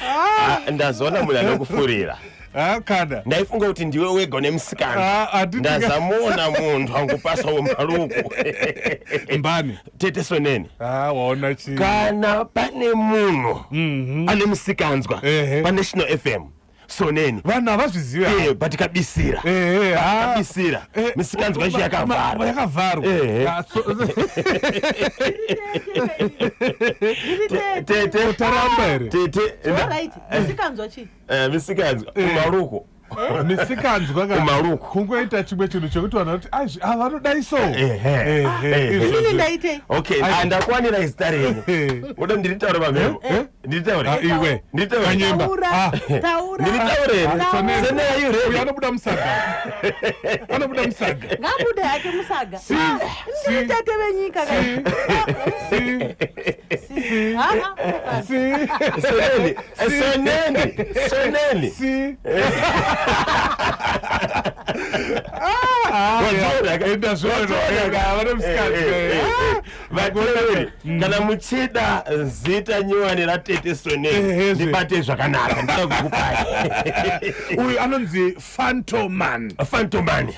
Ah, ndazoona munhu anokufurira. Ah, kana Ndaifunga kuti ndiwe wega une musikana. Ah, handiti- Ndazamuona munhu angopasawo maruku. Mbani. Tete Soneni. Ah, waona chi Kana pane munhu ane musikanzwa paNational FM. Soneni. Vanhu havazvizivi. Eh, but kabisira. Eh, ah. Kabisira. Eh, Misikanzwa yacho yakavharwa. Yakavharwa. Ehe. Ah, Tete. Taramba here? Tete. Alright, misikanzwa chii? Eh, misikanzwa kumaruko. Misikanzwa ka Kumaruko. Kungoita chimwe chinhu chekuti vanhu vanoti "Aizvi, ah, vanodai so." Ehe. Ehe, izvozvo. Inini ndaitei? Okay, Aiwa. ah, ndakwanira zita renyu. Uda ndiritaure pamhepo? Eh? Ndiritaure. Ah, iwe. Ndiritaure. Kanyemba. Taura, Ah. taura. Ndiritaure here? Ah, Soneni. Soneni, are you ready? Uyu anobuda musaga. Anobuda musaga. Ngabude hake musaga. Si, Ah, si, ndiri tete venyika ka. Si, Si. Ah, ah. si, Soneni. Eh, Soneni. Soneni. si. Wadziona ka? Enda zvoona. Wadziona ka? Ah, vane musikanzwa. Eh, eh, eh, eh. Ah, Vateereri, kana muchida zita nyowani ratete Soneni, Ehezve. ndibate zvakanaka, ndida kukupai. Uyu anonzi Phantoman. Phantoman.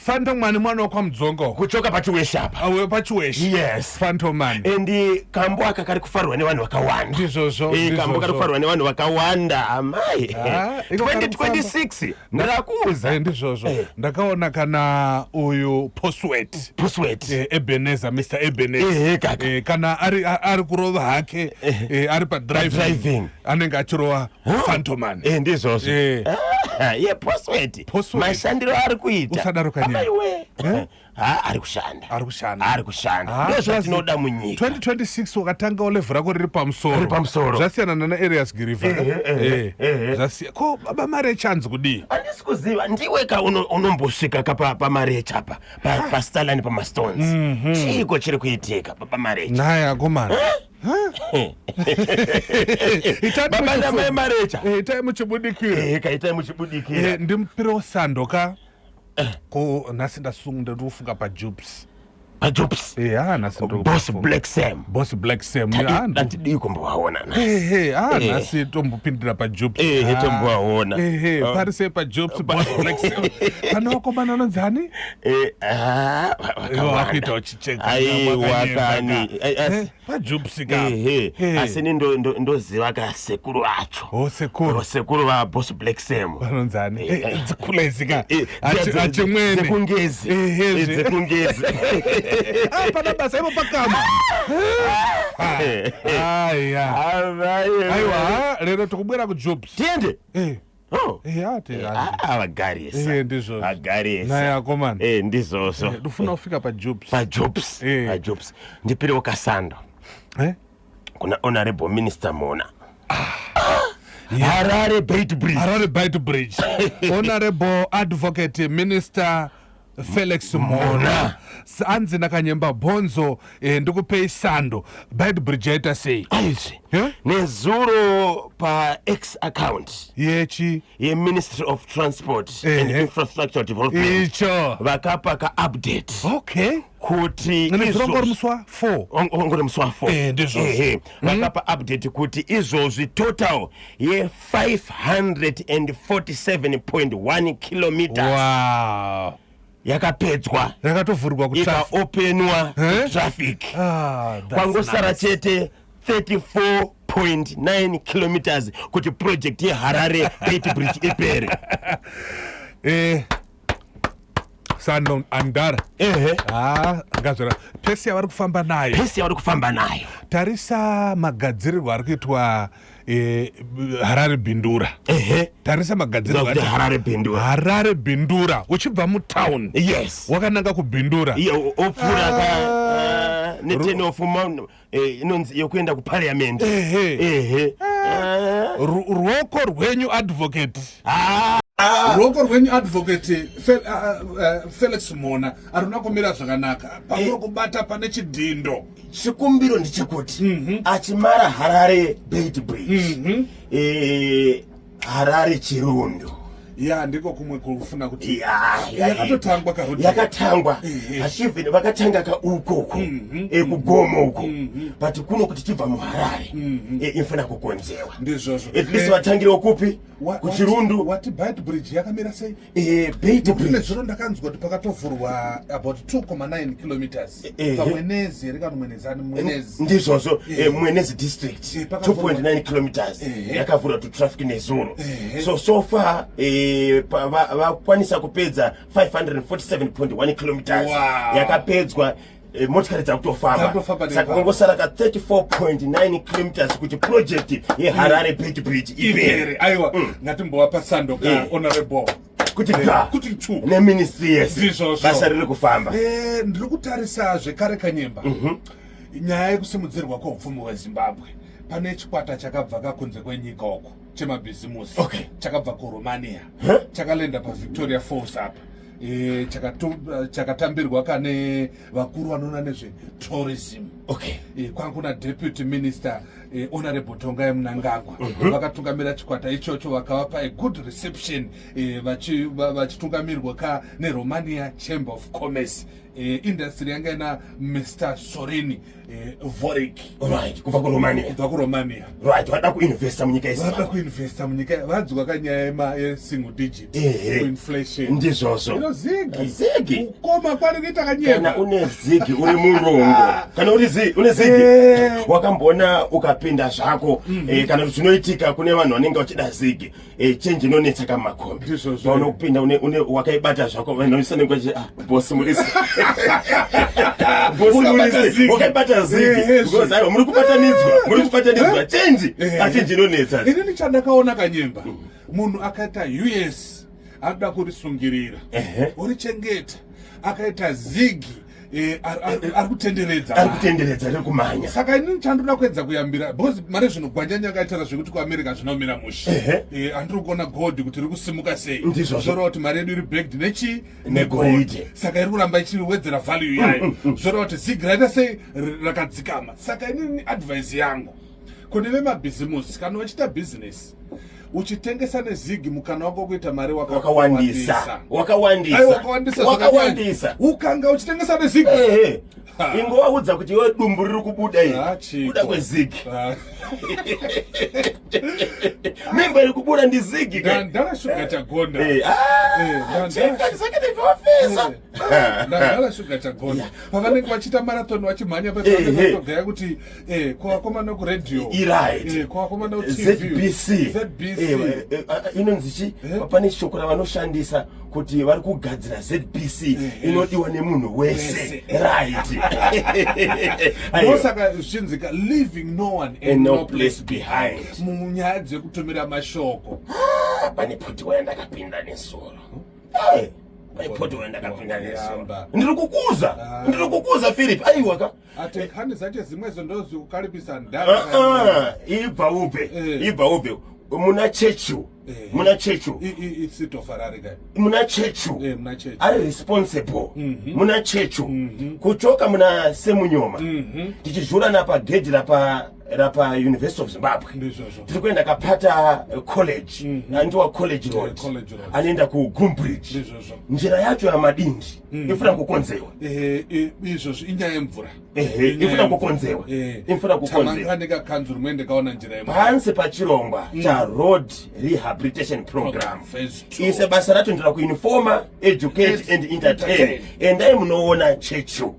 Phantoman mwana wekwaMudzonga uko. Kuchoka pachiwesha apa. Awe pachiwesha. Yes. Phantoman. And kambo aka kari kufarwa nevanhu vakawanda. Ndizvozvo, Eh, kambo kari ndizvozvo. kufarwa nevanhu vakawanda amai. Ah, iko kari 2026 ndakakuudza. Eh, ndizvozvo. Eh. Ndakaona kana uyu Poswet. Poswet. Eh, Ebenezer, Mr. Ebenezer. Ehe, kaka. Eh, kana ari kurova hake, eh, ari pa driving. Driving. Anenge achirova Phantoman. Eh, ndizvozvo. Eh. Ah, ye Poswet. Poswet. Mashandiro ari kuita. Usadaro Kanyemba. Amaiwe. Eh? Ha, ari kushanda. Ari kushanda. Ari kushanda. Ah, Ndozvatinoda munyika. 2026 wakatangawo level rako riri pamusoro. Riri pamusoro. Zvasiyana nana Arias Giriva. Ehe, ehe, Eh, ehe. zvasiya. Ko baba Marecha anzi kudii? Handisi kuziva ndiwe ka unombosvika ka pamarecha apa, pastalani pamastones. Chiiko chiri kuitika pamarecha? Nhai akomana. Itai Baba namai Marecha. Eh, itai muchibudikira. Eh, kaitai muchibudikira. Eh, ndimupirewo sando ka. Ko nhasi ndasunga ndikufunga paJups. PaJups. Eh, ah, nhasi ndiri Boss kufunga. Black Sam. Boss Black Sam. Ah, Dandidii kumbovaona nhasi. Ehe, ah, Eh. nhasi tombopindira paJups. Ehe, Ah, tombovaona. Ehe, Ah. pari sei paJups, Boss Black Sam. Pane vakomana vanonzi ani? Eh, ah, Ivo vakuita uchicheka. Aiwa kani. Eh, PaJups ka. Ehe, Eh. asi ni ndoziva ka sekuru acho. Oh, sekuru. Sekuru va Boss Black Sam. Vanonzi ani? Eh, Eh, dzikulezi ka. Eh, Achimwene. Dzekungezi. Ehe, Eh, zve. dzekungezi. Ah, pana basa ivo pakama. Aya. Aiwa, lero tikubwera kuJups. Tiende. Eh. Oh. Eh, ati. Ah, vagarisa. Eh, ndizvozvo. Vagarisa. Naye akomana. Eh, ndizvozvo. Eh, ndofuna kufika paJups. PaJups. Eh. PaJups. Ndipirewo kasando. Eh? Kuna Honorable Minister Mona. Harare Beitbridge. Harare Beitbridge. Honorable Advocate Minister Felix Mona. Anzi nakanyemba bhonzo, eh, ndikupei sando. Beitbridge yaita sei? Aizvi. Eh? Nezuro pa X account Yechi yeMinistry of Transport and Ehe. Infrastructure Development icho. vakapa ka update Okay. kuti Nezuro izvozvi- ngori musi wa 4. Ongori musi wa 4. Eh, ndizvozvo. Ehe. Vakapa update kuti izvozvi total ye 547.1 kilometers Wow. yakapedzwa. Yakatovhurwa kutraffic. Ikaopenwa Eh? traffic. Ah, that's Kwangosara nice. chete 34.9 kilometers kuti project yeHarare Beitbridge ipere. Eh. Sando andara. Ehe. Ah, ngazvera. Pesi yavari kufamba nayo. Pesi yavari kufamba nayo. Tarisa magadzirirwo ari kuitwa, eh, Harare Bindura. Ehe. Tarisa magadzirirwo Dzakuti ari- Harare Bindura. Harare Bindura uchibva mutown. Yes. Wakananga kuBindura. Iye opfuura ka, Ah. ah, ne-ten of eh, inonzi yekuenda kuparliament. Ehe. Ehe. Ah. Ruoko rwenyu advocate. Ah. Ruoko rwenyu advocate Felix Mona aruna kumira zvakanaka. Pamuri kubata pane chidhindo. Chikumbiro ndechekuti achimara Harare Beitbridge. Harare Chirundu. Ya, ndiko kumwe kufuna kuti Ya, yakatotangwa karodi. Yakatangwa. Ehe. Asi even vakatanga ka ukoko kugomo uko, but kuno kuti tibva muHarare inofana kukonzewa. Ndizvozvo. At least vatangirewo kupi? KuChirundu. Wati Beitbridge yakamira sei? Beit Nekuti Bridge. Nezuro ndakanzwa kuti pakatovhurwa about 2,9 kilometers paMwenezi here, kana Mwenezi ani, Mwenezi. Ndizvozvo, Mwenezi district. 2.9 kilometers yakavhurwa to traffic nezuro. So far vakwanisa kupedza 547.1 kilometers. Yakapedzwa, motikari dzakutofamba. Dzakutofamba Saka neipapo. kungosara ka 34.9 kilometers kuti project yeHarare Beitbridge ipere. Ipere, aiwa, ngatimbovapa sando ka honorable. Kuti ga. Kuti chu. Neministry yese. Ndizvozvo. Basa riri kufamba. Ndiri kutarisa zvekare, Kanyemba, nyaya yekusimudzirwa kweupfumi hweZimbabwe. Pane chikwata chakabva kakunze kwenyika uko chemabhizimusi. Chakabva kuRomania. Chakalenda paVictoria Falls apa. Chakatambirwa kane vakuru vanoona nezvetourism. Kwanga kuna deputy minister Honorable Tongai Mnangagwa. Vakatungamira chikwata ichocho, vakavapa a good reception, vachitungamirwa ka neRomania Chamber of Commerce. Industry yanga ina Mr Sorini Vorik. Right, kubva kuRomania. Kubva kuRomania. Right, vada kuinvesta munyika Vada yeZimbabwe. kuinvesta munyika, vadzwa kanyaya yesingle digit kuinflation. Ndizvozvo. Ino zigi. Zigi. Kukoma kwari kuita Kana Kanyemba. une zigi uri murungu, kana une zigi, wakamboona ukapinda zvako, kana kuti zvinoitika kune vanhu vanenge vachida zigi, chenji inonetsa kamakombi. Ndizvozvo. Paunokupinda une wakaibata zvako, vanhu vanosanenge vachi, "Ah, bosi murisi, bosi." Wakabata Murisi. zigi. Wakaibata zigi. Because aiwa, muri kubatanidzwa, muri kubatanidzwa chenji. Achenji inonetsa. Inini chandakaona, Kanyemba, munhu akaita US anoda kurisungirira, orichengeta. Akaita zigi, ari kutenderedza. Ari kutenderedza, riri kumhanya. Saka inini chandoda kuedza kuyambira, because mari zvino gwanyanya akaitara zvekuti kuAmerica zvinomira mushe. Handiri kuona gold kuti riri kusimuka sei. Ndizvozvo. Zvoreva kuti mari yedu iri backed nechi? Negoridhe. Saka iri kuramba ichiwedzera value yayo. Zvoreva kuti zigi raita sei? Rakadzikama. Saka inini advice yangu kune vemabhizimusi, kana uchiita bhizinesi uchitengesa nezigi, mukana wako wekuita mari Wakawandisa. Aiwa, Wakawandisa. wakawandisa. Wakawandisa. Zvakanyanya. Ukanga uchitengesa nezigi, Ha. Ingovaudza kuti iwe dumbu riri kubuda iri Ah, chiko. kuda kwezigi. Ah, Mimba iri kubuda ndizigi ka. Ndandala shuga chagonda. Ah, Ndandala. Chief executive officer. Ndandala shuga chagonda, pavanenge vachiita marathon vachimhanya, pavanotogaya kuti kuvakomana kuredhiyo, Iright. kuvakomana kuTV, ZBC. ZBC. Inonzi chi? Pane shoko ravanoshandisa kuti vari kugadzira ZBC inodiwa nemunhu wese. Wese. Right. Aiwa. Ndosaka zvichinzika "leaving no one and And no no place place behind." Munyaya dzekutumira mashoko. Ah, pane potiwa yandakapinda nesoro. Pane potiwa yandakapinda nesoro. Yamba. Ndiri kukuza, Ah. ndiri kukuza, Philip, aiwaka. Ati nkhani zache zimwezo ndozikukalipisa. Ah, ah, ibva ubve. Ibva ubve muna Churchill. Muna Churchill. Isitofarari kai. Muna Churchill. Muna Churchill. Ari responsible muna Churchill, kuchoka muna Semunyoma, tichizvura napagedhi rapa University of Zimbabwe. Ndizvozvo. Tiri kuenda Kapata College, andiwa College Road. College Road. Anoenda kuGumbridge. Ndizvozvo. Njira yacho yamadindi ifuna kukonzewa. Izvozvo inyaya yemvura. Ehe, Inyaya ifuna yemvura. kukonzewa. Ifuna kukonzewa. Tamangani kakanzuru muende kaona njira yemvura. Pansi pachirongwa chaRoad Rehabilitation Program. Phase two. Ise basa racho ndira kuinforma, educate and entertain. Entertain. Endai munoona Churchill.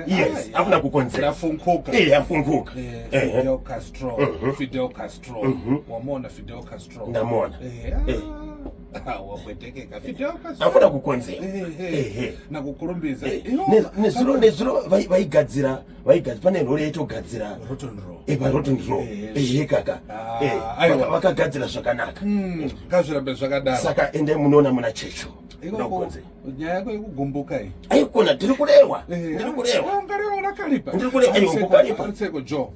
Yes. Ah, Afuna kukonzera. Ndafunkuka. Afunguka. Fidel Castro, Fidel Castro, wamona Fidel Castro? Ndamona. Ah, wabwetekeka Fidel Castro. Afuna kukonzera. Nakukurumbiza. Nezuro vaigadzira, vaigadzira, pane rori yaitogadzira. Rotten Row. PaRotten Row. Ehe kaka. Ah, aiwa. Vakagadzira zvakanaka. Ngazvirambe zvakadaro. Saka endai munoona muna Churchill. Ikoko Ndakukonzera. nyaya yako yekugumbuka iyi. Aikona, ndiri kurewa, ndiri kurewa. Ungareva unakalipa. Ndiri kureva, aiwa, kukalipa. Ariseko Joe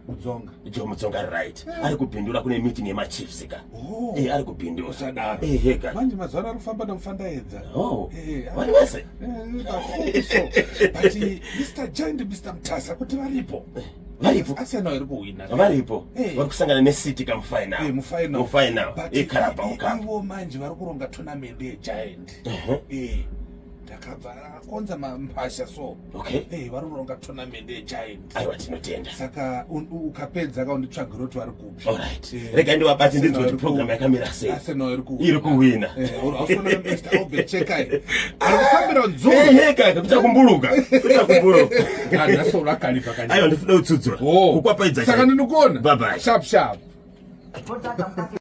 Mudzonga. Joe Mudzonga, right, ari kupindura kune meeting yemachiefs ka. Oh. Ari kupindura. Usadaro. Ehe ka. Manje mazuva ano ari kufamba nomufandaedza. Oh, vari vese. But Mr Giant, Mr Mutasa, kuti varipo. Varipo. Arsenal iri kuhwina. Varipo. Eh. Vari kusangana neCity kamufinal. Eh, mufinal. Mufinal. But Yecarabao Cup. Ivo manje vari kuronga tournament yegiant. Eh, ndakabva akonza mapasha so. Okay. Eh, vari kuronga tournament yegiant. Aiwa, tinotenda. Saka ukapedza ka unditsvagire kuti vari kupi. Alright. Eh, Rega ndivabate ndinzwe Arsenal kuti program yakamira sei. Arsenal iri kuhwina. Iri kuhwina. Eh, hausiona Mr. Albert Chekai. Ari kufambira nzuru. Ehe kaka, kuita kumbuluka. Kuita kumbuluka. Ah, nhasi urakalipa kanje. Aiwa, ndifuna kutsudzura. Oh. Kukwapaidza. Saka ndinokuona. Bye bye. Sharp sharp.